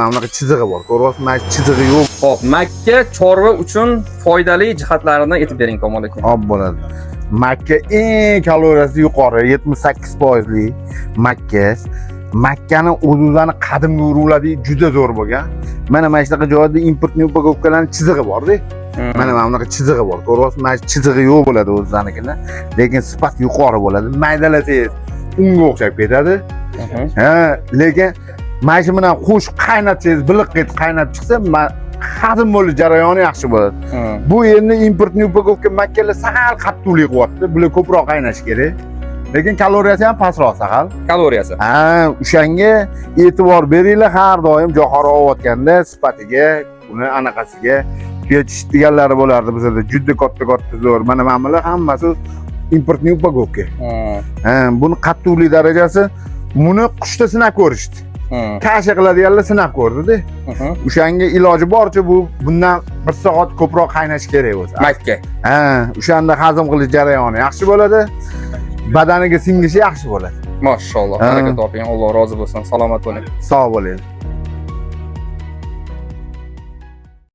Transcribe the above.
Mana bunaqa chizig'i bor. Ko'ryapsiz, mana shu chizig'i yo'q. Xo'p, makka chorva uchun foydali jihatlarini aytib bering, Komil aka. Ob bo'ladi. Makka eng kaloriyasi yuqori, 78 foizli makka. Makkani o'zini qadimgi urug'lari juda zo'r bo'lgan. Mana shunaqa joyda импортный упаковка larning chizig'i bor-da. Mana bunaqa chizig'i bor. Ko'ryapsiz, mana shu chizig'i yo'q bo'ladi o'zinikini, lekin sifat yuqori bo'ladi. Maydalasangiz unga o'xshab ketadi. Ha, lekin mana shu bilan qo'shib qaynatsangiz, biliq etib qaynab chiqsa, hazm bo'lish jarayoni yaxshi bo'ladi. Bu endi импортный упаковка makkalar sal qattiqlik qilyapti. Bular ko'proq qaynashi kerak. Lekin kaloriyasi ham pastroq sal. Kaloriyasi. Ha, o'shanga e'tibor beringlar, har doim jo'xori olayotganda sifatiga, uni anaqasiga. Tuya tish deganlari bo'lardi bizada, juda katta katta zo'r. Mana bular hammasi импортный упаковка. Ha, buni qattiqlik darajasi, buni qushda sinab ko'rishdi. Kasha qiladiganlar sinab ko'rdida. O'shanga iloji boricha bu bundan bir soat ko'proq qaynashi kerak o'zi. Makka. Ha, o'shanda hazm qilish jarayoni yaxshi bo'ladi. Badaniga singishi yaxshi bo'ladi. Mashalloh. Ha. Baraka toping. Alloh rozi bo'lsin. Salomat bo'ling. Sog' bo'ling.